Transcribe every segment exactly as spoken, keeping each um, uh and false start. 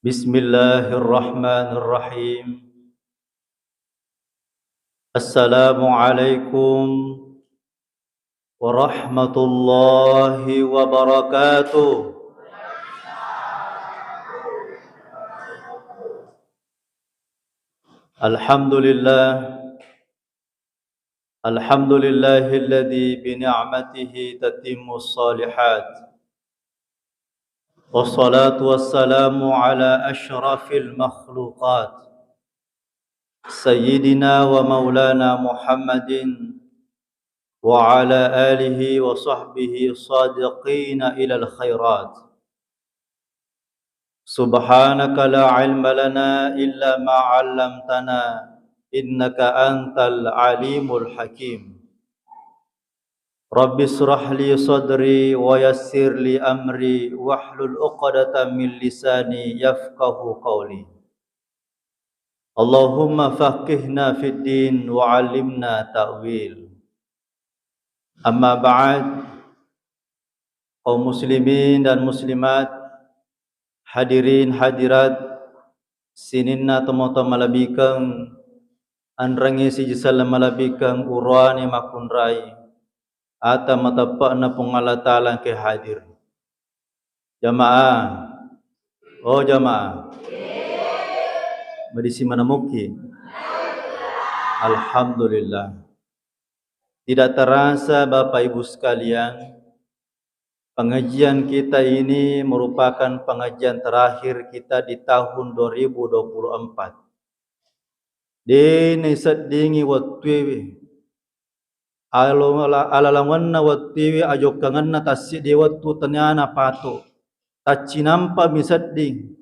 Bismillahirrahmanirrahim. Assalamualaikum warahmatullahi wabarakatuh. Alhamdulillah. Alhamdulillahilladzi bi ni'matihi tatimmus shalihat. Wassalatu wassalamu ala asyrafil makhluqat, Sayyidina wa Maulana Muhammadin wa ala alihi wa sahbihi shadiqina ilal khairat. Subhanaka la ilma lana illa ma 'allamtana, innaka antal alimul hakim. Rabbi israh li sadri wa yassir li amri wahlul 'uqdatam min lisani yafqahu qawli. Allahumma faqihna fid din wa 'allimna ta'wil. Amma ba'd, kaum muslimin dan muslimat, hadirin hadirat, sininna tomatoa malebbi'keng, enrengnge siji selleng malebbi'keng, uroane makkunrai, ata mateppe'na Puang Allah Ta'ala engkae hadir. Jamaah, oh jamaah, madisi maneng mukki? Alhamdulillah. Tidak terasa, Bapak Ibu sekalian, pengajian kita ini merupakan pengajian terakhir kita di tahun dua ribu dua puluh empat. De' naiseddingi wettuewe. Alo-, ala-, alalangenna wettuewe, ajokkangenna tassiddi wettu, tania napato. Taccinampa mi sedding.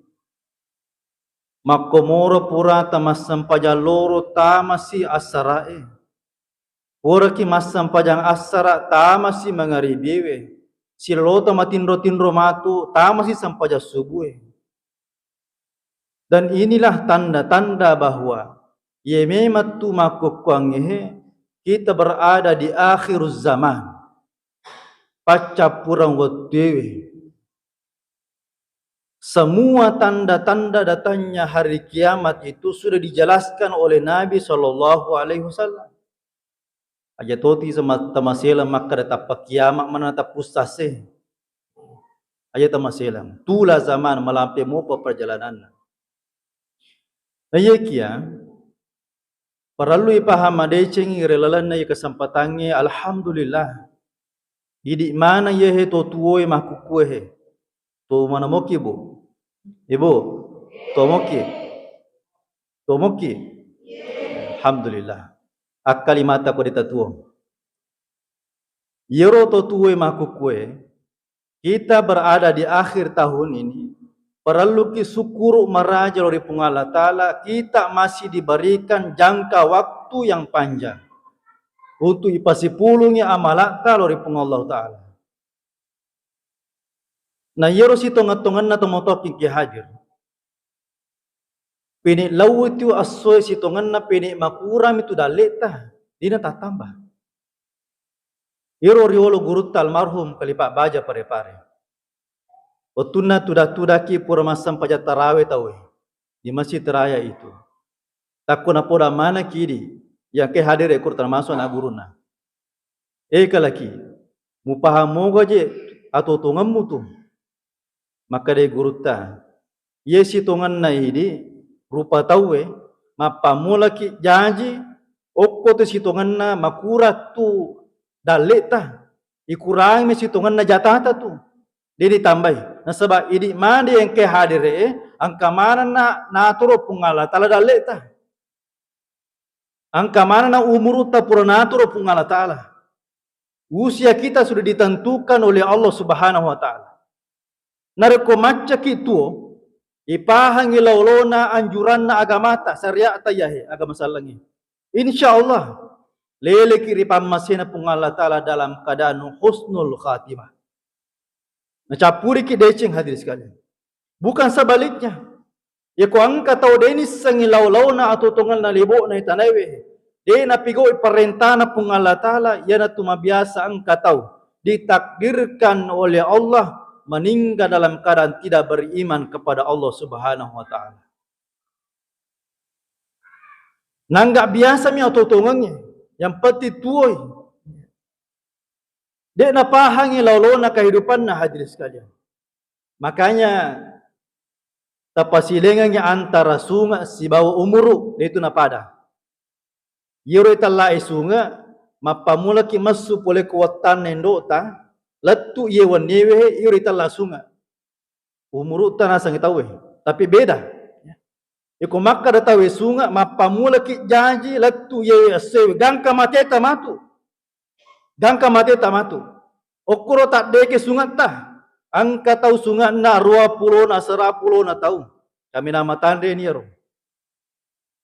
Makkomoro pura tamassempajang loro, tamasi assara'e. Puraki massempajang assara, tamasi mangaribiewe. Silolota matinro-tinro matu, tamasi sempajang subue. Dan inilah tanda-tanda bahwa iye memang tu makkukkuangngehe, kita berada di akhir zaman. Paccappureng wettuewe. Semua tanda-tanda datangnya hari kiamat itu sudah dijelaskan oleh Nabi Shallallahu Alaihi Wasallam. Aja toti sama tamaselang makkada tappa kiamat mana tappussase. Aja tamaselang. Tula zaman malampe mopa perjalananna. Nah, iya kia, parellui pahang madecengi ri lalenna iye kesempatangnge, alhamdulillah. Idi' maneng iyehe to tuoe makkukkue he. To mana moki, Bu? Ibu, to moki? To moki? Alhamdulillah. Akkalimata ko deta tuo. Iyero to tuoe makkukkue, kita berada di akhir tahun ini, parelluki sukkuru maraja lao ri Puang Allah Ta'ala, kita masih diberikan jangka waktu yang panjang untuk ipasipulungi amala'ta lao ri Puang Allah Ta'ala. Na iyero sitongeng-tongenna tomatoa engkae hadir. Pene' lauwi tu essoe sitongenna, pene' makurami tu dalle'ta, dena tattamba. Iyero riolo gurutta almarhum Khalifah Baja Pare-Pare. Wettunna tuda-tudaki pura massempajang tarawe tauwe di Masjid Raya itu. Takko napoda manekki idi', iya engkae hadere' kuro termasuk ana' gurunna. E kalaki, mupahang moga je atuo-tuongemmu tu. Makkedai gurutta, iye sitongenna idi' rupa tauwe, mappammulaki jaji okko tu sitongenna makurang tu dalle'ta, ikurangi sitongenna jatata tu. De' ditambai. Nasaba' idi' mani engkae hadere'e, engka manenna natoro Puang Allah Ta'ala dalle'ta. Engka manenna umurutta pura natoro Puang Allah Ta'ala. Usia kita sudah ditentukan oleh Allah Subhanahu wa Ta'ala. Narekko maccaki tuo, ipahangi laolona anjuranna agamata, syariatta iyahe, agama sellengnge. Insya Allah, leleki ri pammasena Puang Allah Ta'ala dalam keadaan husnul khatimah. Nacappuriki deceng, hadirin sekalian. Bukan sebaliknya. Yako engka tau de' nissengngi lao-laona atuo-tuongenna lebo'na itanaewe, de' napigau'i parentana Puang Allah Ta'ala, iyanatu mabiasa engka tau ditakdirkan oleh Allah meninggal dalam keadaan tidak beriman kepada Allah Subhanahu wa Ta'ala. Nangga biasa mi oto-otongengnge, yang penting tuoi. De' napahangi laolona kehidupanna, hadirin sekalian. Makanya, tapasilengengngi antara sunge' sibawa umuru', de' itu napada. Iyaro itellae sunge', mappamulaki messu pole ko wettanna indo'ta, lettu iye wenniewe, iyaro itella sunge'. Umuru'ta nasengngi tauwe, tapi beda. Iko makkeda tauwe sunge', mappamulaki jaji, lettu iyewe essoewe, gangka mateta matu. Gangka mateta matu. Okkoro taddeke sunge'ta, engka tau sunge'na ruapulona, serapulona tau. Kaminang matanreni iyaro.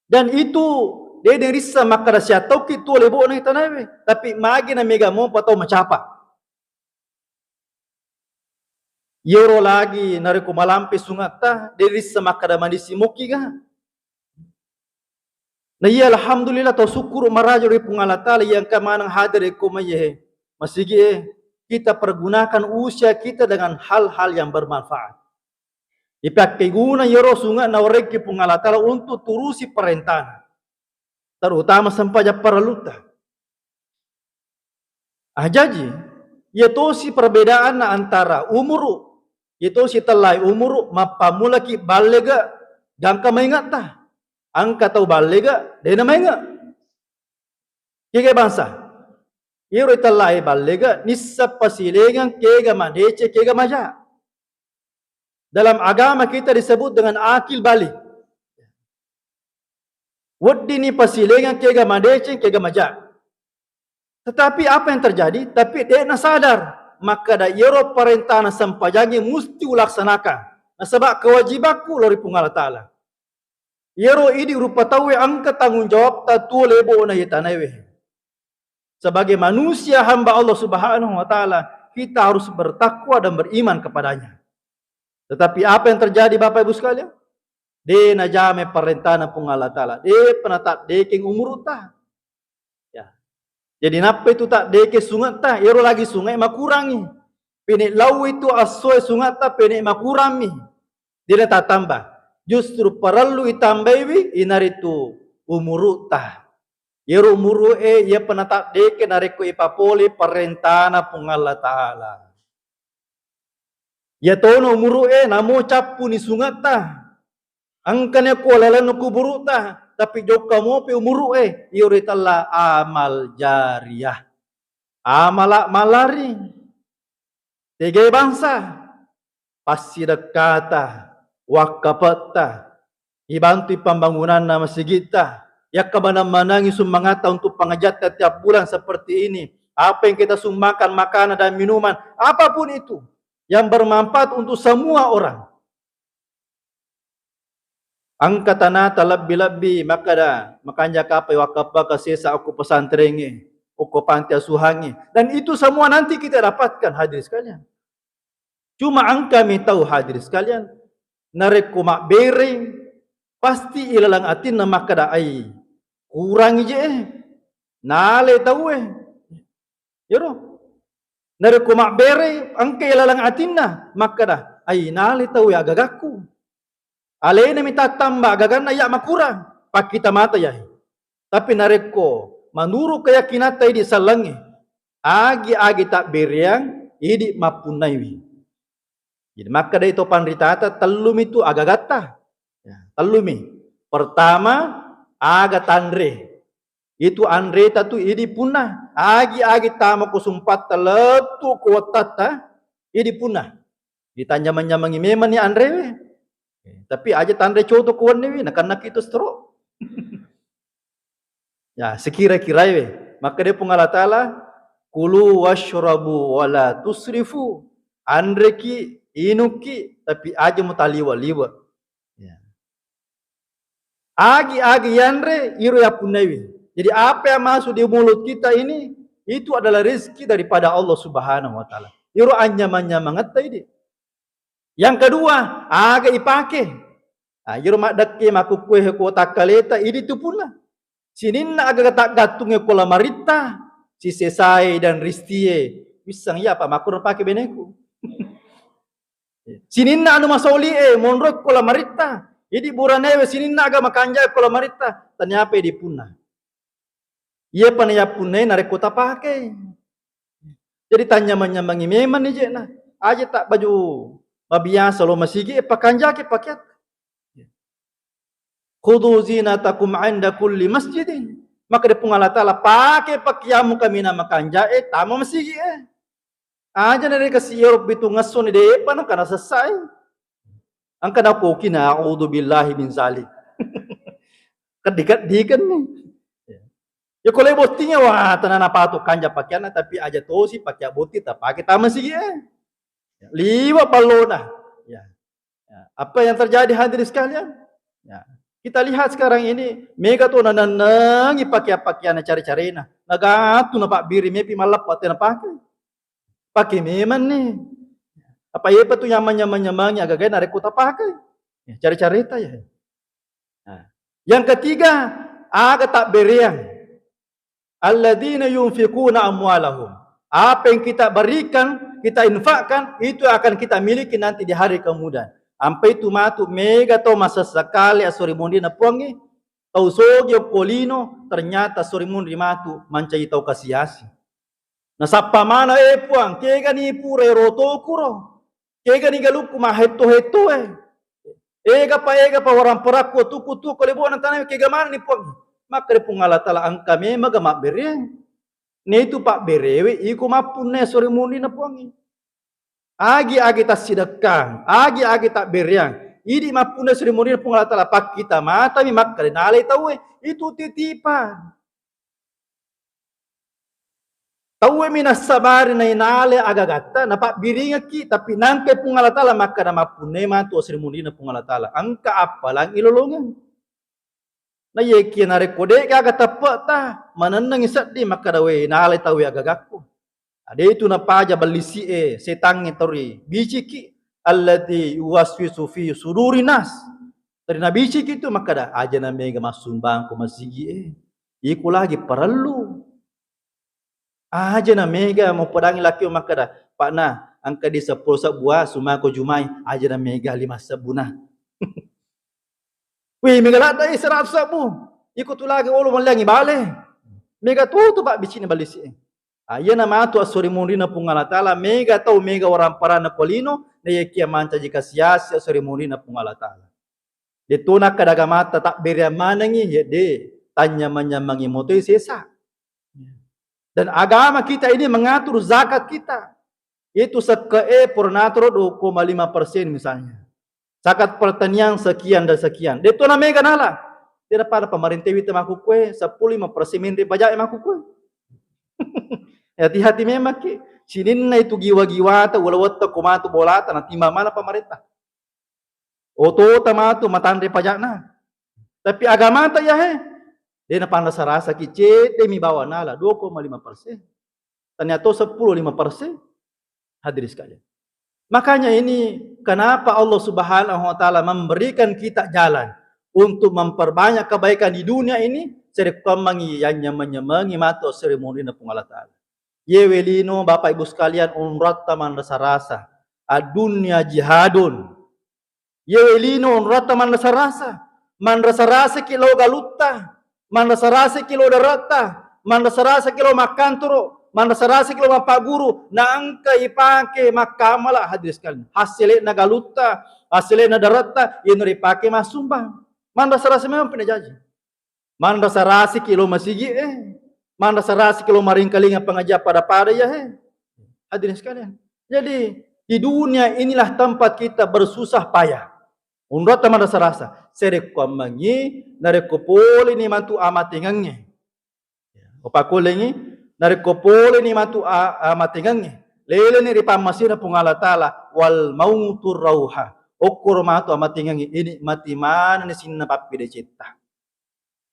Dan itu de' narisseng makkeda siattauki tuo lebo'na itanaewe, tapi magi na mega mopa tau macapa. Iyaro lagi narekko malampe sunge'ta, de' risseng makkeda madissi mokkiga. Na iya, alhamdulillah, tau sukkuru' maraja ri Puang Allah Ta'ala iya engka maneng hadir ko maiye masigi'e, kita pergunakan usia kita dengan hal-hal yang bermanfaat. Ipakkeguna iyaro sunge'na warekki Puang Allah Ta'ala untuk turusi parentana, terutama sempajang parellutta. Ah, jaji, iya tosi perbedaanna antara umuru', iya tosi tellae umuru', mappamulaki ballega gangka mainge'ta. Engka tau ballega de' namainge'. Kega bangsa? Iyaro itellae ballega nisseng pasilengeng kega madeceng, kega maja'. Dalam agama kita disebut dengan akil baligh. Weddinni pasilengeng kega madeceng, kega maja'. Tetapi apa yang terjadi? Tapi de' nasadar makkeda iyaro parentana sempajangnge musti ulaksanakan. Nasaba' kewajibakku lao ri Puang Allah Ta'ala. Iyaro idi rupa tauwe engka tanggung jawabta tuo lebo'na iye tanaewe. Sebagai manusia hamba Allah Subhanahu wa Ta'ala, kita harus bertakwa dan beriman kepadanya. Tetapi apa yang terjadi, Bapak Ibu sekalian? De' najama parentana Puang Allah Ta'ala. De'pa nataddekeng umuru'ta. Ya. Jadi nappa itu taddeke sunge'ta, ero lagi sunge' makurangi. Pene' lao itu essoe sunge'ta pene' makurangmi. De' natattamba. Justru parellu itambaiwi inaritu umuru'ta. Iyaro umuru'e, iyapa nataddeke narekko ipapole parentana Puang Allah Ta'ala. Iyatono umuru'e, namo cappuni sunge'ta. Engkani ko lalenna kuburu'ta, tapi jokka mopi umuru'e, iyaro itella amal jariyah. Amala' mallari. Tegai bangsa, passidekkata, wakkapetta, ibantui pambangunanna masigitta, yakkamanang-manangi summangatta untuk pangajatta tiap bulan seperti ini. Apa yang kita sumbangkan, makanan dan minuman, apapun itu yang bermanfaat untuk semua orang. Engka tanata lebbi-lebbi, makkeda, makanja kapai wakkappaka sesa okko pesantrengnge, okko panti asuhangnge. Dan itu semua nanti kita dapatkan, hadirin sekalian. Cuma engkami tau, hadirin sekalian, narekko mabbere, pasti ilalang atinna makkeda, ai, kurangi je, nale tauwe. Iyaro. Narekko mabbere, engka ilalang atinna, makkeda, ai, nale tauwe agagakku. Alenami tattamba agaganna iya makurang, pakkita mata iyai. Tapi narekko manuru' keyakinatta idi sellengnge, agi-agi tabbereang, idi mappunnaiwi. Jadi makkedai to panritata, tellumi tu agagatta. Ya, tellumi. Pertama, aga tanre. Itu anreta tu idi punna. Agi-agi tama ko sumpatta, lettu ko wettatta, idi punna. Ditanjamang-jamangi memanni anrewe. Tapi aja tanre coto ko wenniwi, nakennaki tu stroke. Ya, sekira-kirai we. Makkeda Puang Allah Ta'ala, "Kulu washrabu wala tusrifu." Anreki, inukki, tapi aja mutaliwa-liwa. Ya. Agi-agi yanre, iro yappunnaiwi. Jadi apa yang masuk di mulut kita ini, itu adalah rezeki daripada Allah Subhanahu wa Ta'ala. Iro anyamang-nyamangetta idi. Yang kedua, aga ipake. Ah, iyaro maddekke makkukkue ko takkaleta, idi tu punna. Sininna aga taggattungnge ko lamaritta, sisesai dan ristie. Wissang iya apa makkurang pake beneku. Sininna anu masoli e monro ko lamaritta. Idi buranewe sininna aga makanja ko lamaritta. Taniape dipunna. Iya pa nayappunnai narekko tapakei. Jadi tanyamang-nyamangi memang ni je'na. Aja tak baju mabiasa lo masigi e pakanjaki pakeatta. Khudhu zinatakum 'inda kulli masjidin. Maka de Puang Allah Ta'ala, pake pakiammu kaminang makanja e tama masigi e. Aja na de kasi ero pitung esso ni de'pa no kana sessai. Angka nakoki na a'udzu billahi min zalik. Keddi-keddikan ni. Ya ko le bottinga wa tanana patu kanja pakeanna tapi aja tosi pakeang botti tapake tama masigi e. Liwa ballona. Ya. Ya, apa yang terjadi hadirin sekalian? Ya, kita lihat sekarang ini, mega to nanennengi pakeang-pakeanna care-carena. Nagatu napabbiri mepi malleppa tena pake. Pake memang ni. Apa yepa tu nyaman-nyaman-nyamangi agaga narekko tapake. Ya, care-careta ya. Nah, yang ketiga, aga tabbereang. Alladzina yunfiquna amwalahum. Apa yang kita berikan, kita infakkan, itu akan kita miliki nanti di hari kemudian. Ampai tu matu mega to masessakale asori monrina Puangnge, tau sogi okko lino, ternyata asori monri matu mancaji tau kasiasi. Nasappa mana, eh Puang, kegani pura ero tokuro. Kegani galukku mahetto-hetto e. Ega pa, ega pa waramparakku tuku-tuku lebona tanah kega mana ni Puang. Maka de Puang Allah Ta'ala engka memang ga mabbereang. Netu pabberewe iko mappunna sore munrina Puang. Agi-agi tassidekkang, agi-agi tabbereang. Idi mappunna sore munrina Puang Allah Ta'ala pakkita matami makkeda nalai tauwe. Itu titipan. Tauwe mi nassabari nainale agagatta, napabbiringekki, tapi nangke Puang Allah Ta'ala makkeda mappunnai matu asri munrina Puang Allah Ta'ala. Engka appalang ilolongeng. Na iyekia narekko de'gaga teppe'ta, manennengi sedding makkeda, "We, nalai tauwe agagakku." Ade itu napaja ballisi'e, setangnge tori biciki, allati yuwaswisu fi suduri nas. Tori nabiciki itu makkeda, "Aja na mega massumbang ko masigi'e. Iko lagi parellu." Aja na mega mopodangi lakio makkeda, "Pa'na, engka di seppulo sebbua sumako jumai, aja na mega lima sebbuna." Wih, mega ladde seratus sebbu. Iko tu lagi olo malliangi bale. Mega tutu pabbicini ballisi'e. Ah, iyana matu asori munrina Puang Allah Ta'ala, mega tau mega waramparanna ko lino, na iyakia mancaji kasiasi asori munrina Puang Allah Ta'ala. Detto nakkeda agamata tabbereang manengi, ya de, tanyamang-nyamangi motoi sesa. Dan agama kita ini mengatur zakat kita. Itu sekke'e pura natoro dua koma lima persen misalnya. Zakat pertanian sekian dan sekian. Detto na mega nala. Tidak pada pemerintah wita makkukue, seppulo lima persen menre pajak makkukue. Hati-hati memang ki. Sininna itu giwa-giwata, ulawetta, komatu bolata, na timba mana pemerintah. Otota matu matanre pajakna. Tapi agamata ya he, de napanrasa-rasaki, cedde mi bawa nala dua koma lima persen. Ternyata seppulo lima persen. Hadirin sekalian. Makanya ini kenapa Allah Subhanahu wa Ta'ala memberikan kita jalan untuk memperbanyak kebaikan di dunia ini, serekkoammengi yang nyamangi matu asri munrina Puang Allah Ta'ala. Yewe lino, Bapak Ibu sekalian, unratta manrasa-rasa. Ad-dunya jihadun. Yewe lino, unratta manrasa-rasa. Manrasa-rasaki lao galutta. Manrasa-rasaki lao daratta. Manrasa-rasaki lao makkantoro. Manrasa-rasaki lao mappaguru. Naengka ipake makkamala, hadirin sekalian. Hasilena galutta, hasilena daratta, yeno ripake massumbang. Manrasa-rasa memang pinajaji. Manrasa-rasiki lo masigi e, manrasa-rasiki lo maringkalinga pangajian pada-pada ya he. Hadirin sekalian. Jadi di dunia inilah tempat kita bersusah payah. Unratta manrasa-rasa. Serekkoammengi, narekko poleni matu amatengengnge. Opakulengi, narekko poleni matu a-, amatengengnge. Leleni ri pammasena Puang Allah Ta'ala, wal mautur rauha. Okkoro matu amatengengnge, ini mati manenni sinna pappedecetta.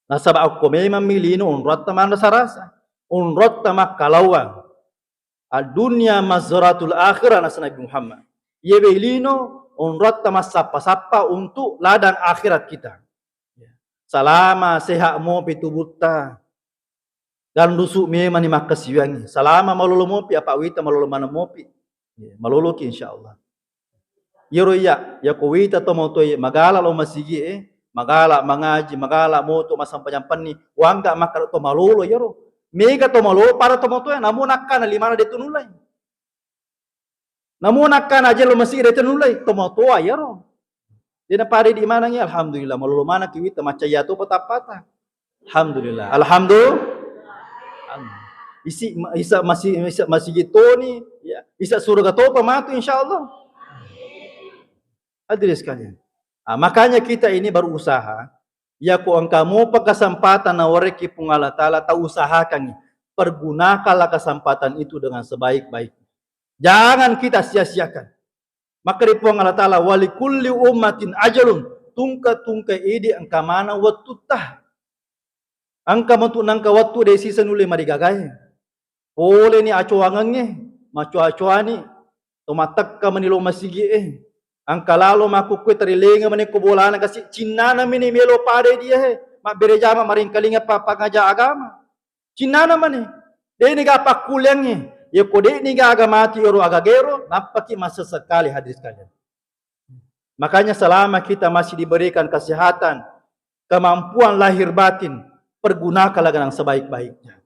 Nasaba okko memang mi lino unratta manrasa-rasa, unratta makkalawang. Ad-dunya mazratul akhirah, nasa Nabi Muhammad. Yewe lino unratta massappa-sappa untuk ladang akhirat kita. Salama sehat mopi tubutta. Dan rusu memang ni makkasiwiangi. Salama malolo mopi, apa wita malolo maneng mopi. Maloloki insyaallah. Iyaro iya, yako wita tomatoae magala lao masigi'e, magala mangaji, magala moto massempajang penni, wangga makkeda to malolo iyaro. Mega to malolo pada tomatoae, namu nakkana limana de tu nullei. Namu nakkana aja lo masigi de tu nullei, tomatoa iyaro. De napada idi manengngi, alhamdulillah, malolo manengki wita, maccaia topa tappata. Alhamdulillah. Alhamdulillah. Isi, isa masi, isa masigi toni, ya, isa surga topa matu insyaallah. Hadirin sekalian. Ah, makanya kita ini berusaha, yako engka mopa kesempatan nawarekki Puang Allah Taala, tau usahakangngi. Pergunakanlah kesempatan itu dengan sebaik-baiknya. Jangan kita sia-siakan. Makkeda Puang Allah Taala, "Walikulli ummatin ajalun." Tungke-tungke idi engka maneng wettutta. Engka matu nengka wettu de sisa nulle marigagae. Poleni acoangengnge, macoa-coani, to mattekka mani lo masigi'e. Engka lalo makkukkue tarilenga mani ko bolana kasi, cinnana mani melo pada dia he, mabbere jama maringkalinga pa-, pangaja agama. Cinnana mani. Deni ga pakkuliangngi. Yako deni gaga mati ero agagero, nappaki massesekali hadirin sekalian. Makanya selama kita masih diberikan kesehatan, kemampuan lahir batin, pergunakanlah dengan sebaik-baiknya.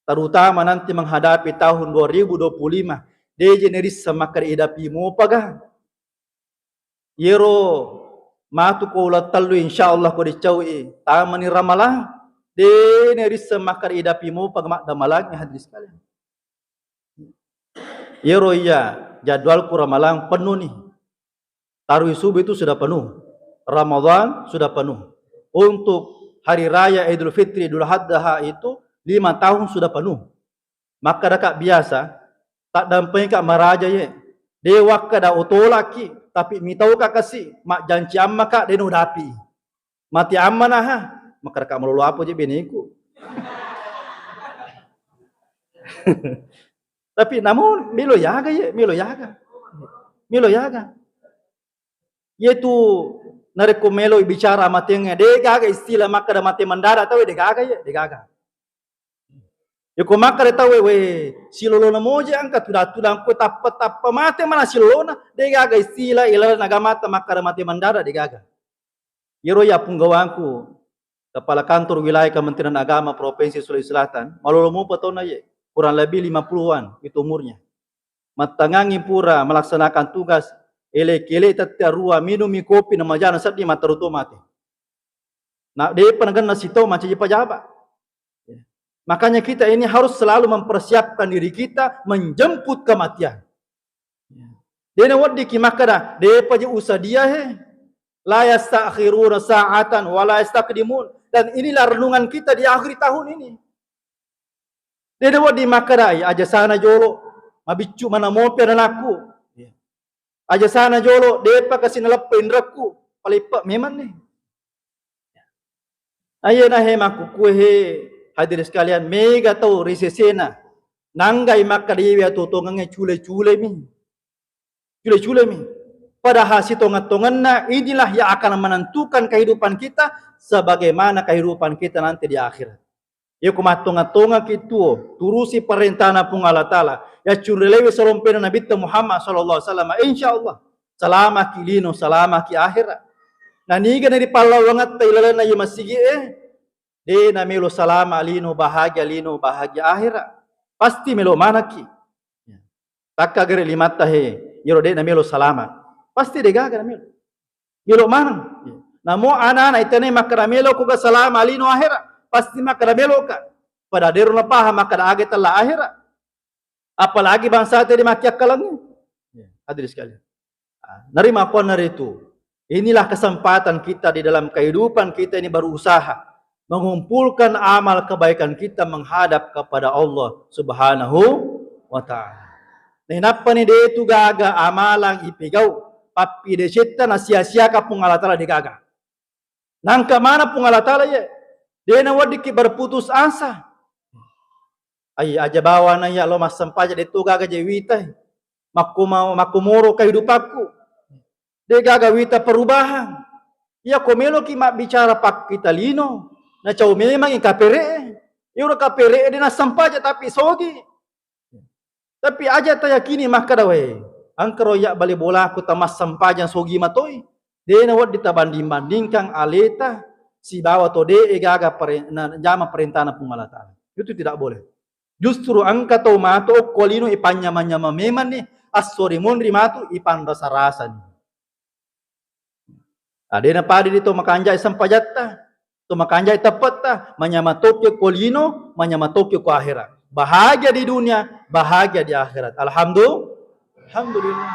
Terutama nanti menghadapi tahun dua ribu dua puluh lima, deje nerissa makkeda idapi mopaga. Yero matu ko uleng tellu insyaallah ko dicau'i tamani Ramalang, de nerissa makkeda idapi mopaga maddamalangi hadirin sekalian. Yero iya jadwalku Ramalang penuh nih. Tarwih subuh itu sudah penuh. Ramadan sudah penuh. Untuk hari raya Idul Fitri, Idul Adha itu lima tahun sudah penuh. Makkedaka biasa, taddampengika maraja ye. De wakkeda otolaki, tapi mitauka kasi, majjanci ammaka de nudapi. Mati ammana ha, makkedaka malolo apa je beneku. Tapi namun melo yaga ye, melo yaga. Melo yaga. Yetu narekko melo bicara amatengnge, de gaga istilah makkeda mate mendadak tau de gaga ye, de gaga. Yako makkeda tauwe, we, silolona moje engka tudang-tudang ko tappa-tappa mate mana silolona, de gaga istilah ilalenna agamata makkeda mate mendadak de gaga. Yero ya punggawangku, kepala kantor wilayah Kementerian Agama Provinsi Sulawesi Selatan, malolo mupa tona ye, kurang lebih lima puluhan itu umurnya. Mattangangi pura melaksanakan tugas, ele-kele tette arua, minumi kopi na majana seddi, mataru to mate. Na depa nagenna sitau mancaji pajaba. Ya. Makanya kita ini harus selalu mempersiapkan diri kita menjemput kematian. Ya. Dena weddikki makkeda, depa je usadia he. La yastakhiruna sa'atan wa la yastaqdimun. Dan inilah renungan kita di akhir tahun ini. Dena wedding makkeda, "Ai, aja sana jolo, mabiccu mana mopi anakku. Aja sana jolo, depa kasi naleppa inrekku." Paleppe memang nih. Aye nahe makkukue he, hadirin sekalian, mega tau ri sesena. Nanggai makkeda iwe atuo tongengnge cule-cule mi. Cule-cule mi. Padahal sitongeng-tongenna inilah yang akan menentukan kehidupan kita sebagaimana kehidupan kita nanti di akhirat. Yako mattonga-tongaki tuo, turusi parentana Puang Allah Taala, yaccurelewi salompena Nabitta Muhammad sallallahu alaihi wasallam, insya Allah salamaki lino, salamaki akhira. Naniga naripallawangatta ilalenna ye masigi e, de namelo salama lino, bahagia lino, bahagia akhira. Pasti melo manaki. Takka gere limatta he, iyaro de namelo salama. Pasti de gaga namelo. Melo maneng. Namo ana-ana itane makkeda melo ko ga salama lino akhira, pasti makkeda meloka. Pada dero napaham makkeda aga tella akhira. Apalagi bangsa tadi makkiakkalangngi. Hadirin sekalian. Ah, narimakkuannaritu, inilah kesempatan kita di dalam kehidupan kita ini berusaha mengumpulkan amal kebaikan kita menghadap kepada Allah Subhanahu wa Ta'ala. Nainappani detu gaga amalang ipegau, pappidecetta na sia-siaka Puang Allah Taala de gaga. Nangka mana Puang Allah Taala ye? De naweddikki berputus asa. Ai, aja bawana iya lo massempajang de tu gaga je witai. Makku mau, makku moro kehidupakku. De gaga wita perubahan. Iya ko meloki mabbicara pakkita lino, nacau memangi kapere. Iyaro kapere de nassempajang tapi sogi. Tapi aja tayakini makkeda, "Weh, Engka ro iya bali bolaku tamassempajang sogi matoi. De' nawedding tabanding-bandingkan aleta sibawa to de' gaga pare-, na-, jama parentana Puang Allah Ta'ala. Itu tidak boleh. Justru engka tau matu okko lino ipanynyama-nyama memanni, assori monri matu ipanrasa-rasani. Adena pada di to makanjai sempajatta, to makanjai teppetta, manyama tokki ko lino, manyama tokki ko akhirat. Bahagia di dunia, bahagia di akhirat. Alhamdulillah. Alhamdulillah.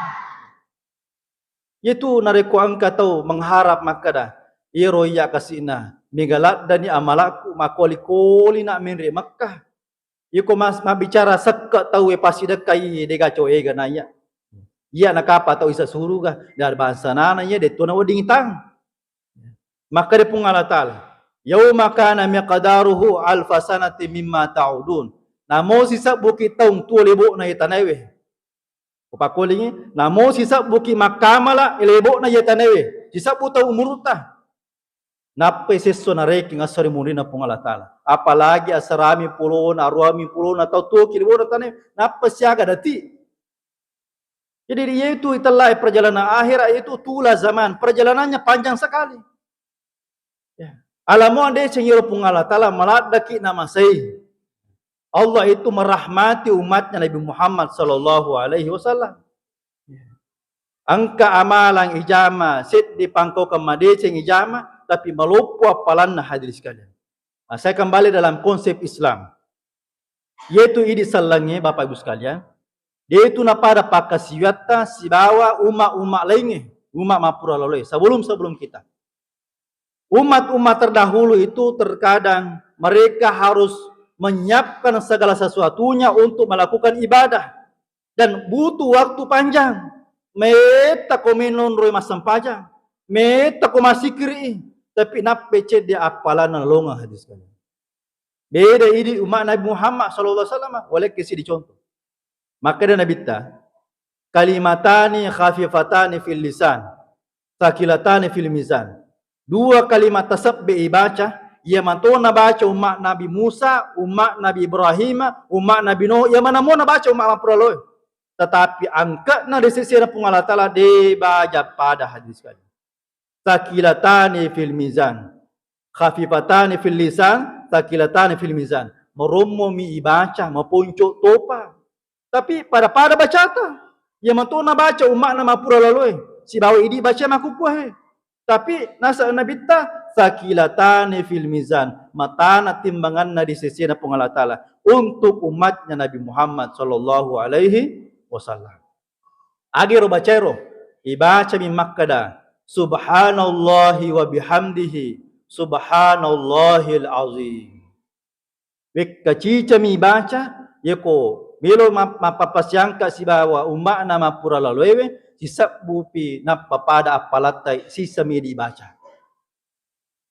Itu narekko engka tau mengharap makkeda, iyaro iya kasi'na, mega laddani amalakku, makoli-koli na menre Mekkah. Iko mas-, mabbicara sekke tauwe passidekkai dega coega na iya. Iya nakapa tau isa suruga, dan bangsa nana iya detto nawedding tang. Makkeda Puang Allah Ta'ala, "Yauma kana miqdaruhu alfa sanati mimma ta'udun." Namo sisebbuki taung tuo lebo'na ye tanaewe. Upakolingi, namo sisebbuki makkamala lebo'na ye tanaewe. Sisebbu taung umurutta. Nappai sesso narekeng assari munrina Puang Allah Ta'ala. Apalagi asarami pulona, aruami pulona, tau tuoki lebo'na tanaewe. Nappa siaga dati. Jadi, yaitu itulah perjalanan akhirat, itu tula zaman, perjalanannya panjang sekali. Ya. Alamu ande cengiro Puang Allah Ta'ala maladdaki namasei. Allah itu merahmati umatnya Nabi Muhammad sallallahu alaihi wasallam. Engka amalang ijama, seddi pangkaukeng madeceng ijama, tapi maloppo appalanna hadirin sekalian. Nah, saya kembali dalam konsep Islam. Yaitu idi sellengnge, Bapak Ibu sekalian, de' tu napada pakkasiwiatta sibawa umma-umma laingnge, umma mappura laloe, sebelum-sebelum kita. Umat-umat terdahulu itu terkadang mereka harus menyiapkan segala sesuatunya untuk melakukan ibadah dan butuh waktu panjang. Metta ko menonroi massempajang, metta ko massikiri, tapi nappa cedde appalanna lolongeng hadirin sekalian. Beda idi umma Nabi Muhammad sallallahu alaihi wasallam, walekki siddi contoh. Makkeda Nabitta, "Kalimatani khafifatani fil lisan, tsaqilatani fil mizan." Dua kalimat tasebbe ibaca, iya mato nabaca umma Nabi Musa, umma Nabi Ibrahim, umma Nabi Nuh, iya manamo nabaca umma mappura laloe. Tetapi angka'na di sesena Puang Allah Ta'ala de' baja pada hadirin sekalian. Tsaqilatani fil mizan. Khafifatani fil lisan, tsaqilatani fil mizan. Marommomi ibaca, maponco topa. Tapi pada-pada bacata. Iya mato nabaca umma'na mappura laloe. Sibawa idi baca makkukkuae. Tapi nasa Nabitta, tsaqilatani fil mizan. Matana timbanganna di sesena Puang Allah Ta'ala. Untuk umatnya Nabi Muhammad sallallahu alaihi wasallam. Agero bacaero, ibacami makkeda, "Subhanallahi wa bihamdihi, subhanallahil azim." Wekka cicami ibaca, yeko melo ma-, mappappasiangka sibawa umma'na mappura laloewe, sisebbupi nappa pada appalattai sisami dibaca.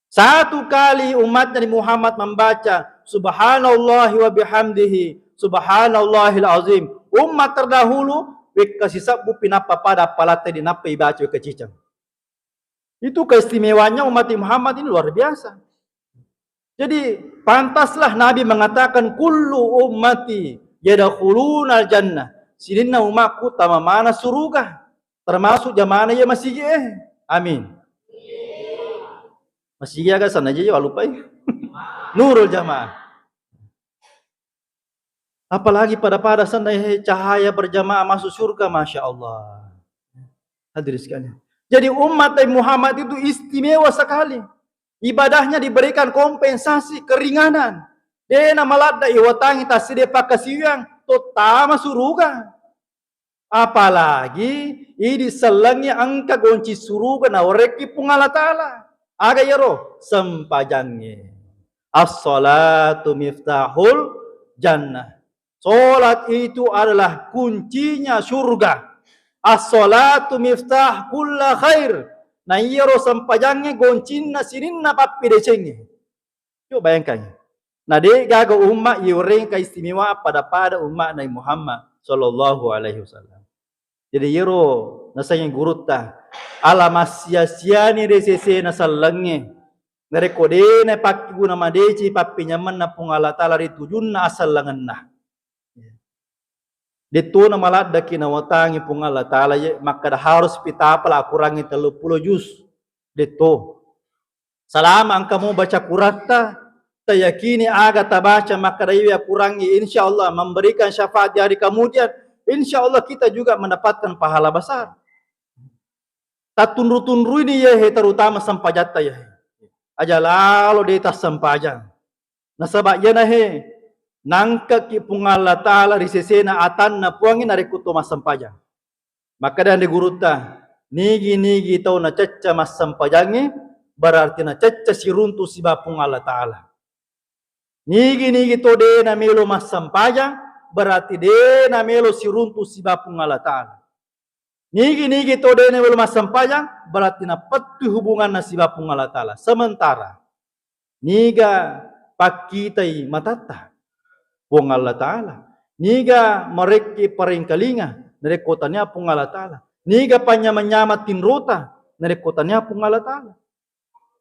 Satu kali umat Nabi Muhammad membaca, "Subhanallahi wa bihamdihi, subhanallahil azim." Umat terdahulu, wekka sisebbu pinappa pada appalatta dinappa ibaca wekka ciceng. Itu keistimewaannya umat Muhammad ini luar biasa. Jadi, pantaslah Nabi mengatakan, "Kullu ummati yadkhulunal jannah." Sininna umatku tama mana suruga. Termasuk jamaah iya masigi, eh. Amin. Masigi aga sana aja, yo, lupa, eh. Nurul Jamaah. Apalagi pada-pada sana, eh, cahaya berjamaah masuk surga, Masya Allah. Hadirin sekalian. Jadi umat Nabi Muhammad itu istimewa sekali. Ibadahnya diberikan kompensasi, keringanan. Dena maladda iwatangi taside pakasiwiang, tottama suruga. Apalagi idi sellengnge engka gonci suruga nawerekki Puang Allah Ta'ala. Aga iyaro? Sempajangnge. As-salatu miftahul jannah. Salat itu adalah kuncinya surga. As-salatu miftah kulla khair. Na iyaro sempajangnge goncinna sininna pappidecengnge. Coba bayangkan. Na de gaga umma iwereng keistimewaan pada-pada umma Nabi Muhammad sallallahu alaihi wasallam. Jadi iyaro nasengnge gurutta, ala massia-siani de sesena sellengnge. Narekko de napakkeguna madeceng pappenyamenna Puang Allah Ta'ala ri tujunna asellengenna. De'to na maladdaki nawatangi Puang Allah Ta'ala ye, makkada harus pitapala akurangi telluppulo juz. De'to. Salama engka mo baca Quratta, tayakini aga tabaca makkada iwi akurangi, insya Allah memberikan syafaat di hari kemudian, insya Allah kita juga mendapatkan pahala besar. Tattunru-tunrui ni yehe, terutama sempajatta yehe. Aja lalo de tassempajang. Nasaba iyana he, nangkaki Puang Allah Ta'ala ri sesena atanna Puangnge narekko to massempajang. Makkeda anre gurutta, nigi-nigi tau nacecca massempajangnge, berarti nacecca siruntu siba Puang Allah Ta'ala. Nigi-nigi to de namelo massempajang, berarti de namelo siruntu siba Puang Allah Ta'ala. Nigi-nigi to de namelo massempajang, berarti napettui hubunganna siba Puang Allah Ta'ala. Sementara niga pakkitai matatta? Puang Allah Ta'ala. Niga marekke parengkalinga narekko tania Puang Allah Ta'ala? Niga panyama-nyama tinrota narekko tania Puang Allah Ta'ala?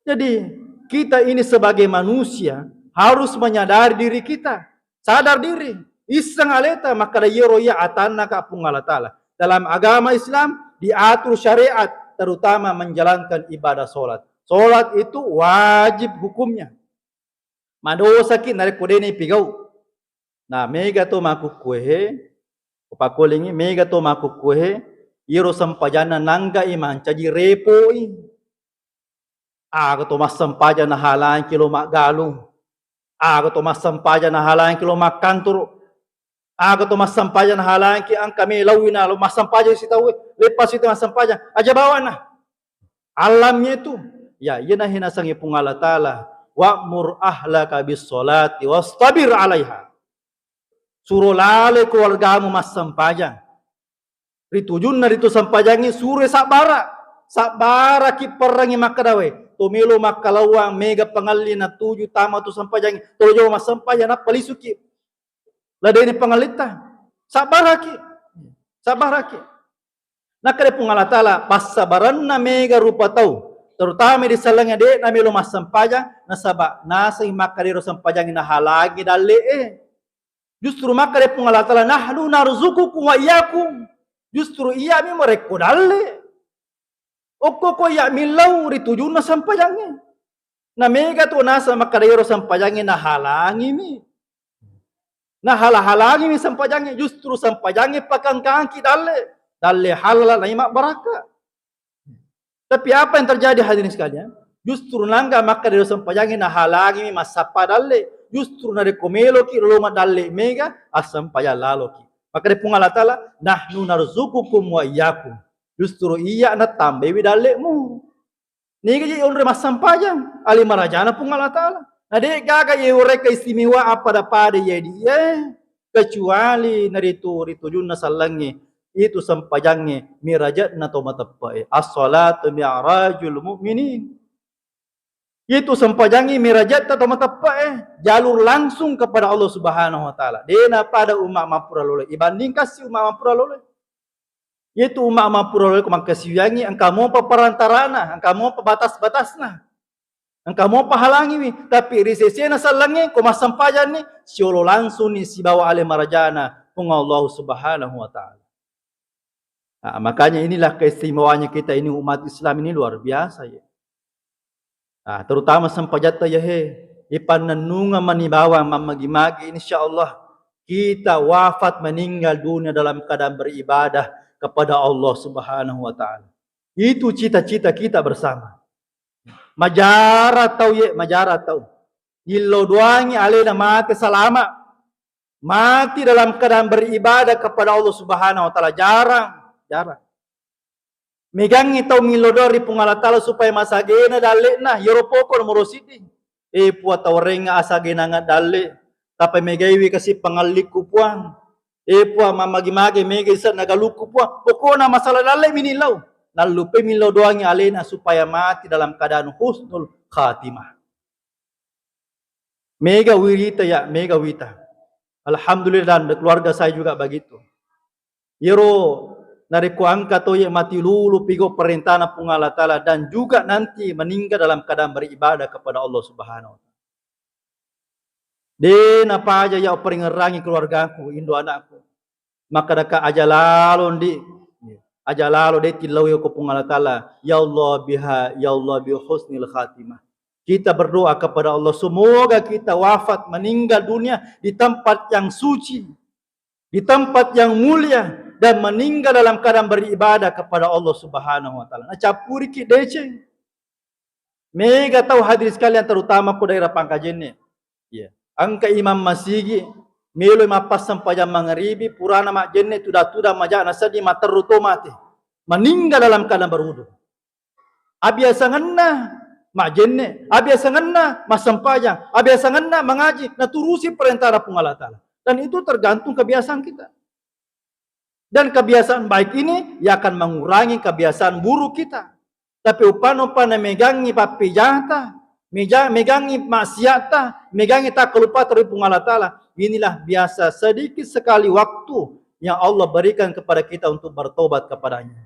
Jadi, kita ini sebagai manusia harus menyadari diri kita. Sadar diri. Isseng aleta, makkada iyaro iya atanna ka Puang Allah Ta'ala. Dalam agama Islam diatur syariat, terutama menjalankan ibadah sholat. Sholat itu wajib hukumnya. Madosaki narekko dena ipigau. Nah, mega to makkukkuehe, upakkolingi, mega to makkukkuehe, iyaro sempajanna nanggai mancaji repoi. Aga to massempajang nahalangki lo maggalung. Aga to massempajang nahalangki lo makkantoro. Aga to massempajang nahalangki engka melauwi na lo massempajang sitauwe. Leppasi to massempajang. Aja bawana. Alamnya itu. Ya, iyana hinasangi Puang Allah Ta'ala. Wa'mur ahlaka bis sholati wastabir alaiha. Suro laloi keluargamu massempajang. Ri tujunna ritu sempajangnge suroi sabbara. Sabbaraki perrangi makkadawe. To melo makkalauang mega pangalli natuju tama tu sempajangnge. To jolo massempajang nappa lisuki. Ladeni pangallitta. Sabbaraki. Sabbaraki. Nakkeda Puang Allah Ta'ala, passabaranna mega rupa tau, terutama di sallengnge de namelo massempajang, nasaba naseng makkadero sempajangnge nahalangi dalle'e. Justru makkeda Puang Allah Ta'ala, "Nahnu narzuqukum wa iyyakum." Justru iyami marekko dalle. Okko ko iya millau ri tujunna sempajangnge. Na mega to naseng makkeda iyaro sempajangnge nahalangimi. Nahala-halangimi sempajangnge, justru sempajangnge pakangkangki dalle. Dalle halala nai mabbarakka. Tapi apa yang terjadi, hadirin sekalian? Justru nangga makkeda iyaro sempajangnge nahalangimi massappa dalle. Justru narekko meloki lolongeng dalle mega, assempajang laloki. Makkeda Puang Allah Ta'ala, "Nahnu narzuqukum wa iyyakum." Justru iya nattambaiwi dalle'mu. Niga je onroi massempajang, ale marajana Puang Allah Ta'ala. Na de gaga ye ureka istimewa appada-pada ye die, kecuali naritu ri tujunna sallengnge, itu sempajangnge mirajatna to mateppe'e. As-salatu mi'rajul mu'minin. Itu sempajangnge mirajatta to mateppe'e, jalur langsung kepada Allah Subhanahu wa Ta'ala. De napada umma mappura lolo, ibandingkan si umma mappura lolo. Yaitu umma mappura lolo ko makkasiwiyangngi, engka mopa perantarana, engka mopa batas-batasna, engka mopa halangiwi. Tapi ri sesena sallengnge ko massempajanni, siolo langsungni sibawa ale marajana Puang Allah Subhanahu wa Ta'ala. Nah, makanya inilah keistimewaannya kita ini umat Islam ini luar biasa ya. Nah, terutama sempajatta yahe, ipannennungeng mani bawang mammagi-magi, insya Allah kita wafat meninggal dunia dalam keadaan beribadah kepada Allah Subhanahu wa Ta'ala. Itu cita-cita kita bersama. Majara tau ye, majara tau. Nillo doangi alena mate salama. Mati dalam keadaan beribadah kepada Allah Subhanahu wa Ta'ala. Jarang, jarang. Megangngi tau millau doa ri Puang Allah Ta'ala supaya masagena dalle'na, iyaro poko nomoro siddi. Eh, Puang, tawarengnga asagenangnga dalle, tappa megaiwi kasi pangallikku, Puang. Eh, Puang, mammagi-magi mega ise nagalukku, Puang. Pokona masalah dalle mi nillau. Nallupai millau doangngi alena supaya mati dalam keadaan husnul khatimah. Mega wirita ya, mega wita. Alhamdulillah, dan keluarga saya juga begitu. Iyaro narekko engka to ye mati lulu pigo perintahna Puang Allah Ta'ala dan juga nanti meninggal dalam keadaan beribadah kepada Allah Subhanahu wa Ta'ala. De napaja ya paringerangi keluargaku, indo anakku. Makkedaka aja lalo ndi, aja lalo de tillaui ko Puang Allah Taala, ya Allah biha, ya Allah bi husnil khatimah. Kita berdoa kepada Allah, semoga kita wafat, meninggal dunia di tempat yang suci, di tempat yang mulia, dan meninggal dalam keadaan beribadah kepada Allah Subhanahu wa Taala. Nacappuriki deceng. Mega tau, hadirin sekalian, terutama ko daerah Pangkajenne. Iya. Engka imam masigi, melo mappassempajang mangaribi, purana majjenne, tuda-tuda maja, naseddi, materru to mate. Meninggal dalam keadaan berwudu. Abiasangenna majjenne, abiasangenna massempajang, abiasangenna mangaji, naturusi perintah Puang Allah Taala. Dan itu tergantung kebiasaan kita. Dan kebiasaan baik ini yang akan mengurangi kebiasaan buruk kita. Tapi upana-upana megangi pappejata, meja-, megangi maksiatta, megangi takkalupata ri Puang Allah Taala, inilah biasa sedikit sekali waktu yang Allah berikan kepada kita untuk bertobat kepada-Nya.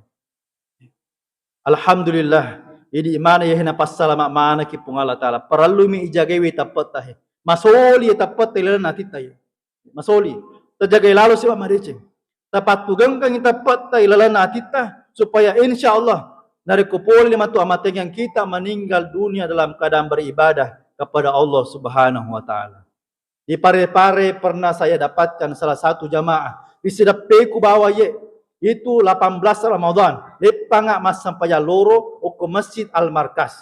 Alhamdulillah, idi mana yahe napassalama manaki Puang Allah Taala. Parellumi ijagaiwi tappetta he. Masoli tappetta ilalenna atitta he. Masoli. Tajagai lalo sibawa madeceng. Tapattugengkangi tappetta ilalenna atitta supaya insya Allah narekko pole matu amatengan kita meninggal dunia dalam keadaan beribadah kepada Allah Subhanahu wa Taala. Di Parepare pernah saya dapatkan salah satu jamaah. Di sideppeku bawa ye, itu delapan belas Ramadan. Leppanga massempajang loro okko Masjid Al-Markas.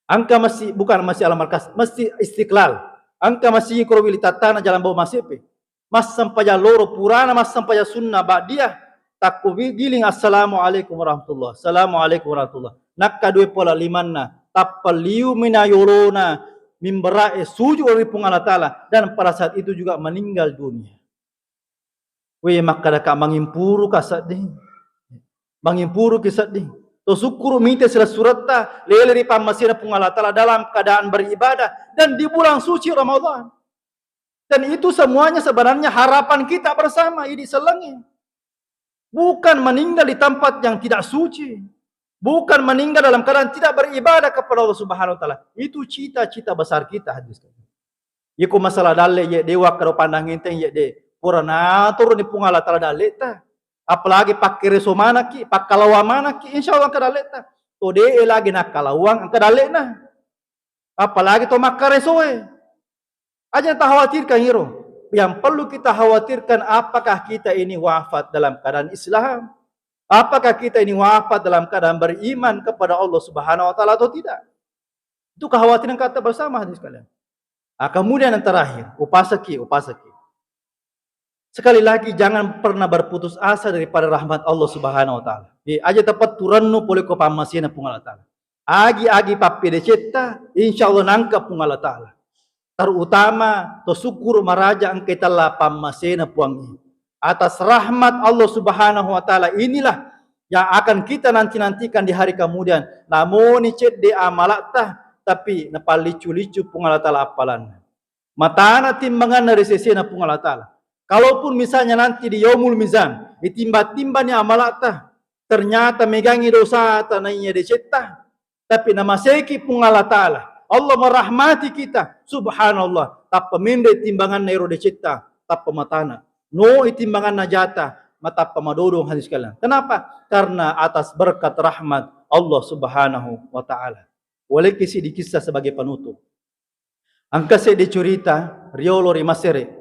Engka Masjid, bukan Masjid Al-Markas, Masjid Istiqlal. Engka masigi koro wili tattana Jalan Bau Masepe. Massempajang loro, purana massempajang sunna ba'diyah, takko wi-, giling, "Assalamualaikum warahmatullah, assalamualaikum warahmatullah." Nakka dua puluh limanna, tappa liu mina yolona mimbara'e, sujud ri Puang Allah Taala, dan pada saat itu juga meninggal dunia. Weh, makkadaka mangimpuru ka sedding. Mangimpuru ki sedding. To sukkuru mite silessuretta, lele ri pammasena Puang Allah Taala dalam keadaan beribadah dan di bulan suci Ramadan. Dan itu semuanya sebenarnya harapan kita bersama, idi sellengi. Bukan meninggal di tempat yang tidak suci. Bukan meninggal dalam keadaan tidak beribadah kepada Allah Subhanahu wa Taala. Itu cita-cita besar kita, hadirin sekalian. Iko masalah dalle ye, de wakkado pandang enteng ye, de. Pura naturuni Puang Allah Taala dalleta. Apalagi pakkereso manaki, pakkalawang manaki, insya Allah engka dalleta. To de lagi nakkalawang, engka dallena. Apalagi to makkaresoe. Aja takhawatirkan iro. Yang perlu kita khawatirkan, apakah kita ini wafat dalam keadaan Islam? Apakah kita ini wafat dalam keadaan beriman kepada Allah Subhanahu wa Taala atau tidak? Itu kekhawatiran kita bersama, hadirin sekalian. Ah, kemudian yang terakhir, upasaki, upasaki. Sekali lagi, jangan pernah berputus asa daripada rahmat Allah Subhanahu wa Taala. Di aja tepat turannu pole ko pammasena Puang Allah Taala. Agi-agi pappedecetta, insya Allah nangka Puang Allah Taala. Terutama to sukkuru maraja engka itella pammasena Puangnge. Atas rahmat Allah Subhanahu wa Taala inilah yang akan kita nanti-nantikan di hari kemudian. Namoni cedde amalatta, tapi napalliccu-liccu Puang Allah Taala appalanna. Matana timbanganna ri sesena Puang Allah Taala. Kalaupun misalnya nanti di Yaumul Mizan, ditimbang-timbangni amalatta, ternyata megangi dosata naiya decetta, tapi namaseki Puang Allah Taala, Allah merahmati kita, subhanallah, tappa menre timbanganna ero decetta, tappa matana. No timbanganna jata, matappa madodong, hadirin sekalian. Kenapa? Karena atas berkat rahmat Allah Subhanahu wa Taala. Walekki seddi kisah sebagai penutup. Engka seddi curita riolo ri Masere.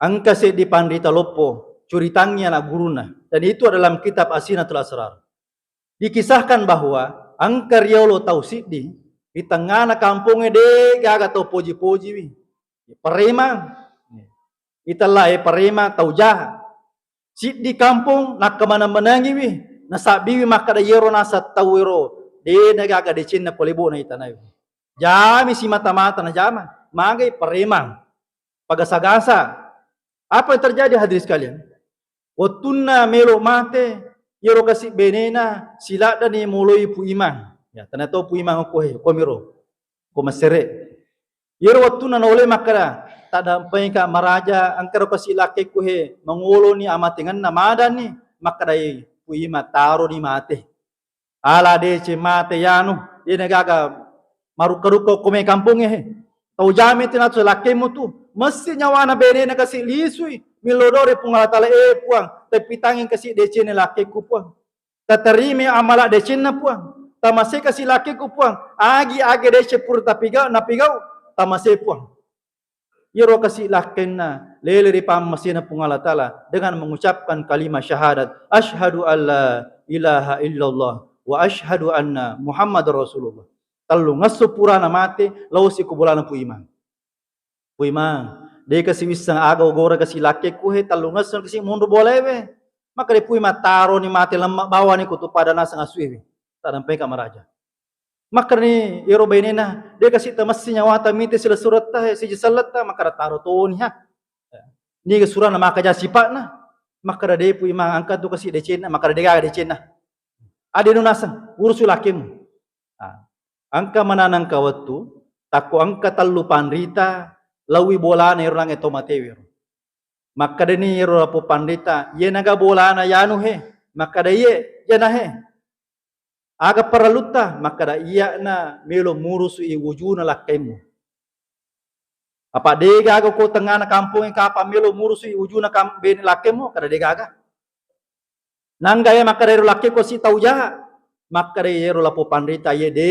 Engka seddi panrita loppo curitangngi anak guruna. Dan itu ada dalam kitab Asinatul Asrar. Dikisahkan bahwa engka riolo tau siddi ri tengngana kampongnge de gaga tau poji-pojiwi. Paremang. Itellae paremang, tau jaha. Siddi kampong nakkamaneng-manengiwi, nasabbiwi makkeda, iyero naseng tau ero de nagaga decenna ko lebo'na itanae. Jami simata-mata najama, magai paremang, pagasa-gasa. Apa yang terjadi, hadirin sekalian? Wettunna melo mate, iyero kasi benena siladdani moloi Pu Imang. Ya, tena to Pu Imang ko he, komiro. Ko Masere. Iyero wettunna naolai makkeda, "Taddampengika maraja, engkaro kasi lakkekku he, mangoloni amatengenna madanni," makkedai Pu Imang, "Taroni mate. Ala deceng mate yanu, de nagaga marukka-rukka okko mai kampongnge he. Tau jami tu natu lakkemu tu. Messi nyawana benena kasi lisui. Milodori Puang Allah Ta'ala, eh Puang, tepitangi kasi decene lakkekku Puang. Tatarimi amala decenna Puang. Tamase kasi lakkekku Puang. Agi-agi dece pura tapigau, napigau. Tamase Puang. Iyaro kasi lakkenna lele ri pammasena Puang Allah Ta'ala dengan mengucapkan kalimat syahadat, "Asyhadu alla ilaha illallah wa asyhadu anna Muhammadar Rasulullah." Tellungesso purana mate, lao si ko bolana Pu Imang. Pu Imang, de kasi wisseng aga ugora kasi lakkekku he, tellungesso kasi munru bolaewe. Maka de Pu Imang, taroni mate lemma bawani ko tu pada naseng asuewe. Tadampai ka maraja. Makkedani ero bainena, "De kasi temessi nyawata mite silessuretta, eh, siji selletta," makkeda, "Taro toni ha. Niga surana maka ja sipa'na." Makkeda, "De Pu Imang, engka tu kasi decenna." Makkeda, "De gaga decenna. Ade nu naseng, urusu lakkemu." Ah, engka mananangka wettu, takko engka tellu panrita, lawi bolana ero nange to matewe ro. Makkedani ero lapong panrita, "Iye naga bolana yanu he?" Makkeda, "Iye, iyana he." "Aga parellutta?" Makkeda, "Iya'na melo murusu'i wujuna lakkemmu. Apa de gaga ko tengngana kampongnge kapang melo murusu'i wujuna kam-, bene lakkemmu?" Makkeda, "De gaga." "Nangga iya makkeda ero lakkekku si tau jaha?" Makkeda ero lapong panrita, "Iye de,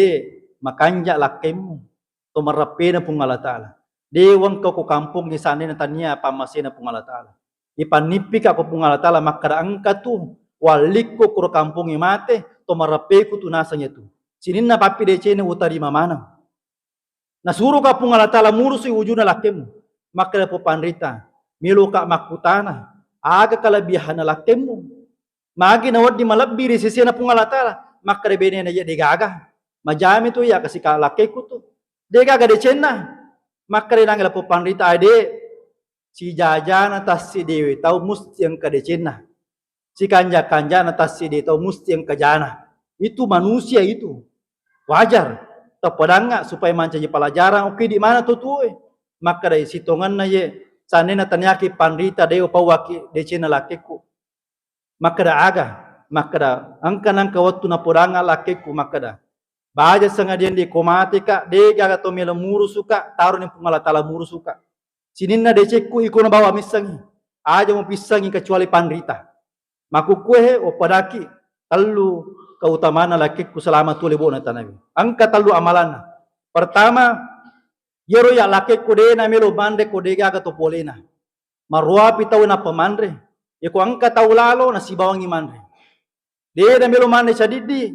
makanja lakkemmu." To mareppe'na Puang Allah Ta'ala. De wengka ko kampongnge sanena tania pammasena Puang Allah Ta'ala. Ipannippika ko Puang Allah Ta'ala makkeda, "Engka tu wallikku kuro kampongnge mate, to mareppe'ku tu naseng iya tu. Sininna pappi decene utarima maneng." Nasuroka Puang Allah Ta'ala murusu'i wujuna lakkemmu. Makkeda lapong panrita, "Meloka makkutana, aga kalebihanna lakkemmu? Magi nawedding malebbi ri sesena Puang Allah Ta'ala?" Makkeda benena, "Iya de gaga. Majami tu iya kasi ka lakkekku tu. De gaga decenna." Makkeda nange lapong panrita, "Ade, sijajana tassidewe tau musti engka decenna. Sikanja-kanjana tasside tau musti engka jana. Itu manusia itu. Wajar. Tapodangnga supaya mancaji pelajaran, oke, di mana tu tuwe." Makkeda sitongenna ye, sanena taniaki panrita de upauaki decenna lakkekku. Makkeda aga? Makkeda, "Engka nangka wettu napodangnga lakkekku," makkeda, "Baja sangadian de ko mateka, de gaga to melo murusuka, taroni Puang Allah Ta'ala murusuka. Sininna decekku iko nabawa missengi, aja mupissengi kecuali panrita." Makkukkue he, uppadaki tellu keutamana lakkekku selama tuli bona tanawi. Engka tellu amalanna. Pertama, iyaro iya lakkekku de namelo manre ko de gaga to polena. Maruapi tau nappa manre. Yako engka tau lalo nasibawangi manre. De namelo manre sadiddi.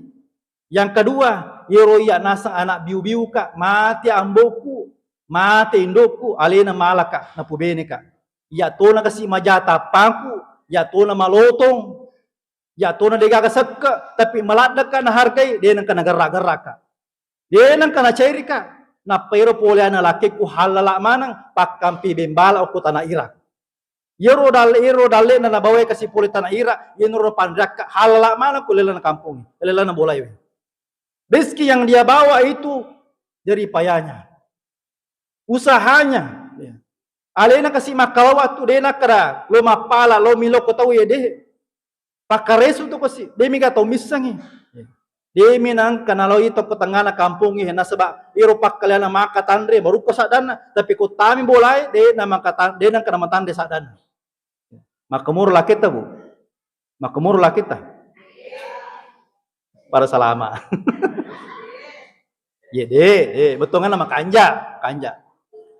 Yang kedua, iyaro iya naseng anak biu-biuka, mate amboku, mate indokku, alena malaka, napubeneka. Iya tona kasi maja tappangku, iya tona malotong, iya tona de gaga sekke, tapi maladdeka nahargai, de nengka nagerra-gerraka. De nengka nacairika. Nappa ero poleanna lakkekku hallala maneng, pakkampi bembala okko tana ira. Iyaro dalle-, iyaro dallena nabawai kasi pole tana ira, iyanaro panriakka hallala maneng ko lelana kampong, lelana bolaewe. Rezeki yang dia bawa itu jerih payahnya. Usahanya, ya. Alena kasi makkawawa tu de nakkeda lo mappala, lo milo ko tau ya de. Pakkaresu tu kasi, de miga tau missengi. De mi nangka naloi to ko tengngana kampongnge, nasaba iro pakkaleana maka tanre, marukko saddanna. Tapi ko tami bolae, de na maka tan-, de nangka namatanre saddanna. Makkamoro lakketta, Bu? Makkamoro lakketta? Pada salama. Ye de, de, bettuanna makanja, kanja.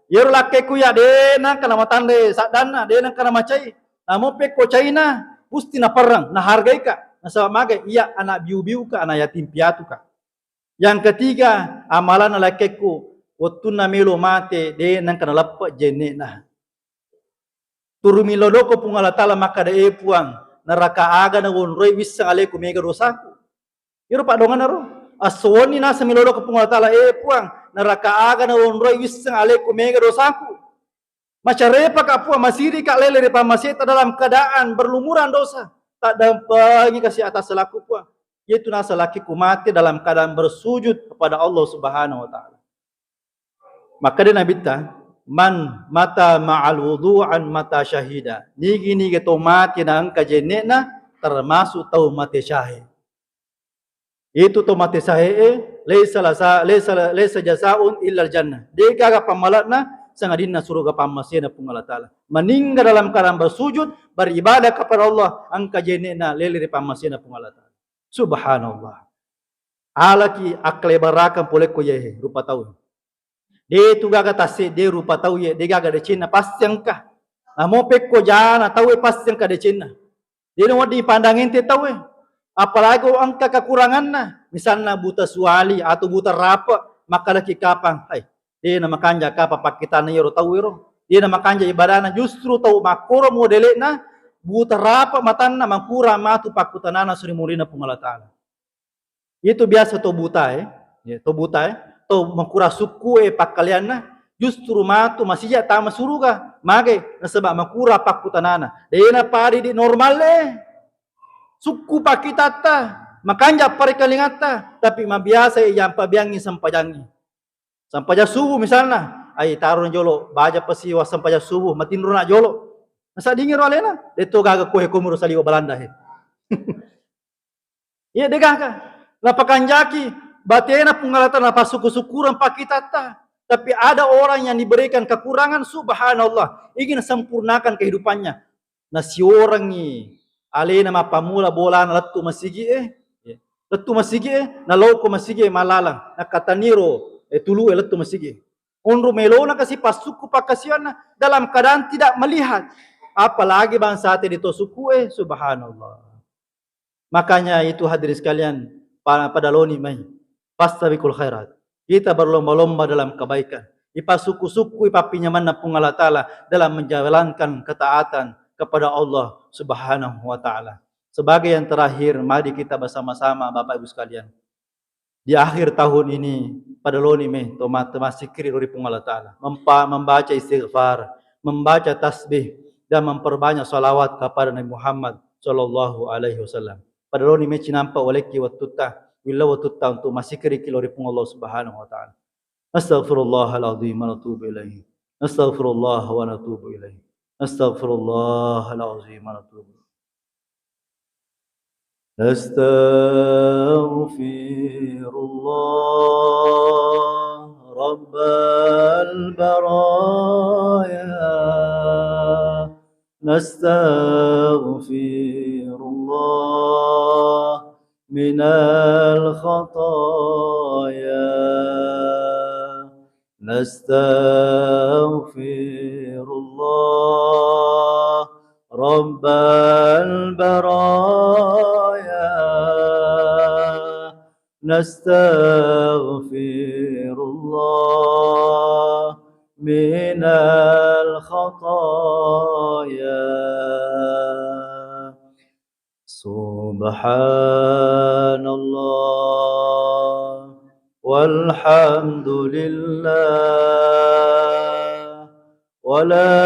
Iyaro lakkekku ya de nangka namatanre saddanna, de nangka namacai. Namo pekko caina, musti naperrang, nahargaika. Nasaba maga iya anak biu-biuka, anak yatim piatuka. Yang ketiga, amalanna lakkekku, wettunna melo mate, de nangka naleppe jenne'na. Turumi lodoko Puang Allah Ta'ala makkeda, "E Puang, neraka aga nawonroi wisseng aleku mega dosaku?" Iro paddonganna ro, assowonni naseng melo lodoko Puang Allah Ta'ala, "E Puang, neraka aga nawonroi wisseng aleku mega dosaku?" Macarepaka Puang, masirika lele ri pammaseta dalam keadaan berlumuran dosa. Taddampengi kasi atas selaku Puang. Yaitu naseng lakkekku mate dalam keadaan bersujud kepada Allah Subhanahu wa Ta'ala. Makkeda Nabitta, "Man mata ma'al wudu'an mata syahida." Nigi-nigi to mate naengka jenne'na, termasuk tau mate syahid. Itu to mate syahid e, Laisa lasa-, laisa, laisa jazaun illal jannah. Degaga pammala'na sangadinna suruga pammasena Puang Allah Ta'ala. Meninggal dalam keadaan bersujud, beribadah kepada Allah, engka jene'na lele ri pammasena Puang Allah Ta'ala. Subhanallah. Alaki akkalebarakang polekko iyae rupa tau. De tu gaga tassedde rupa tau iye, de gaga decenna, pasti engka. Namo pekko jana tau e, pasti engka decenna. De nawedding pandang ente tau e. Apalagi engka kekuranganna, misalna buta suali atau buta rape, makkedaki kapang, "Hai, de namakanja kapang pakkitanna iyaro tau ero. De namakanja ibadana." Justru tau makkoro modele'na, buta rape matanna, makurang matu pakkutanana suri murinna Puang Allah Ta'ala. Itu biasa to buta e, ya, to buta e, to makurang sukku e pakkaleanna, justru matu masija tama suruga. Mage? Nasaba makurang pakkutanana. De napadi di normal e. Sukku pakkitatta, makanja parekalingata, tapi mabiasa e yang pabiangi sempajangi. Sampajang subuh misalna, ai taroni jolo, baja pasi wa sampajang subuh, matinrona jolo. Nasaddingiro alena, de to gaga kohe komuro saliwa Balanda he. Iya de gaga. Napakanjaki batena Puang Allah Ta'ala, napasukku-sukkurang pakkitatta. Tapi ada orang yang diberikan kekurangan, subhanallah, ingin sempurnakan kehidupannya. Nasiorengngi alena mappammula bolana lettu masigi e. Lettu masigi e, naloko masigi e malalang. Nakkataniro e tulu e lettu masigi e. Onro melona kasi passukku pakkasianna dalam keadaan tidak melihat. Apalagi bangsa te di to sukku e, subhanallah. Makanya itu hadirin sekalian, pa-, padaloni mai. Fastabiqul khairat. Kita berlomba-lomba dalam kebaikan. Ipasukku-sukku, ipappinyamanna Puang Allah Ta'ala dalam menjalankan ketaatan kepada Allah Subhanahu wa Ta'ala. Sebagai yang terakhir, mari kita bersama-sama, Bapak Ibu sekalian, di akhir tahun ini, padaloni me to ma-, to massikkiri ri Puang Allah Ta'ala. Mempa-, membaca istighfar, membaca tasbih, dan memperbanyak salawat kepada Nabi Muhammad sallallahu alaihi wasallam. Padaloni me cinampa walekki wattutta, willa wattutta untuk massikkiriki lao ri Puang Allah Subhanahu wa Ta'ala. Astaghfirullahalazim wa atubu ilaih. Astaghfirullah wa atubu ilaih. Astaghfirullahalazim wa atubu. أستغفر الله رب البرايا، نستغفر الله من الخطايا، نستغفر الله رب البرايا، نستغفر الله من الخطايا. سبحان الله والحمد لله ولا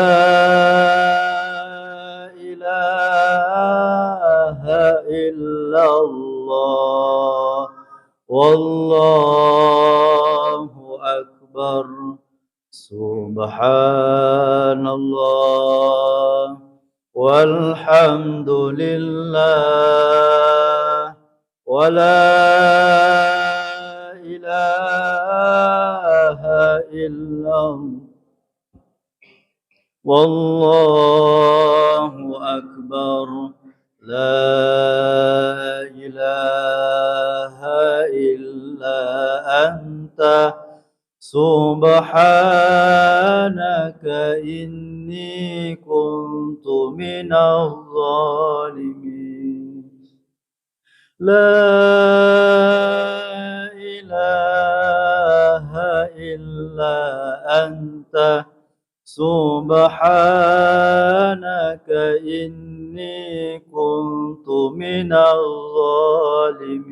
إله إلا الله والله أكبر. سبحان الله والحمد لله ولا إله إلا الله والله أكبر. لا إله إلا أنت سبحانك إني كنت من الظالمين. لا إله إلا أنت سبحانك إني كنت من الظالمين.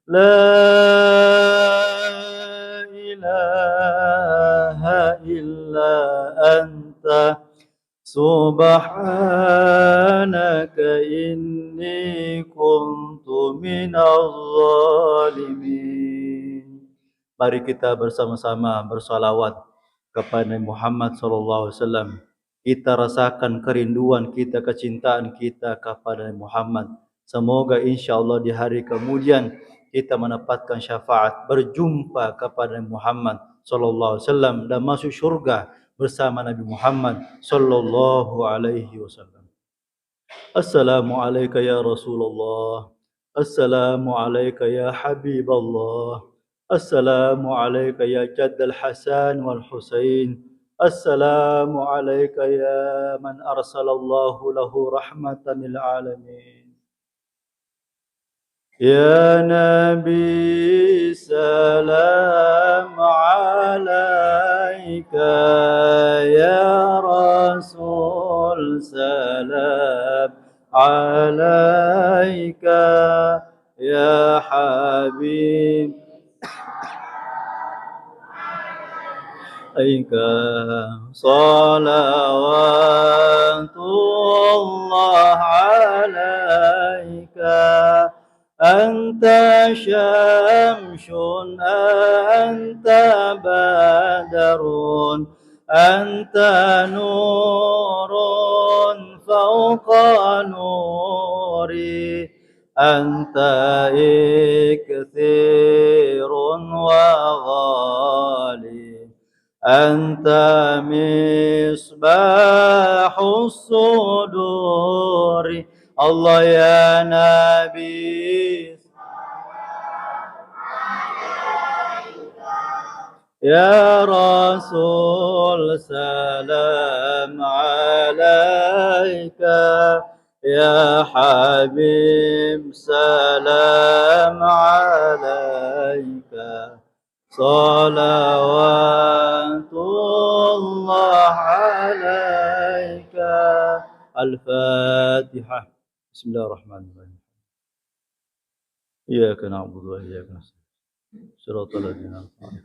لا إله إلا أنت سبحانك إني كنت من الظالمين. Mari kita bersama-sama bersalawat kepada Nabi Muhammad sallallahu alaihi wasallam. Kita rasakan kerinduan kita, kecintaan kita kepada Nabi Muhammad. Semoga insya Allah di hari kemudian kita mendapatkan syafaat, berjumpa kepada Muhammad sallallahu alaihi wasallam dan masuk surga bersama Nabi Muhammad sallallahu alaihi wasallam. Assalamu alaika ya Rasulullah. Assalamu alaika ya Habiballah. Assalamu alaika ya jaddal Hasan wal Husain. Assalamu alaika ya man arsalallahu lahu rahmatan lil alamin. Ya Nabi, salam alaika. Ya Rasul, salam alaika. Ya Habib, alaika salawatullah alaika. Anta syamsun, anta badrun, anta nurun fauqa nuri, anta ikthirun wa ghali. Anta misbahus suduri. Allah ya Nabi. Ya Rasul, salam alaika. Ya Habib, salam alaika. Salawatullah alaika. Al-Fatihah. Bismillahirrahmanirrahim. Iyyaka na'budu wa iyyaka nasta'in. Shiratal ladzina an'amta 'alaihim.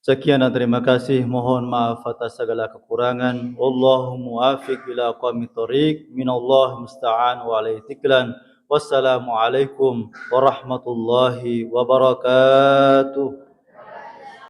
Sekian dan terima kasih. Mohon maaf atas segala kekurangan. Wallahu muwaffiq ila aqwamit thoriq. Minallah musta'an wa alaihi tiklan. Wassalamualaikum warahmatullahi wabarakatuh.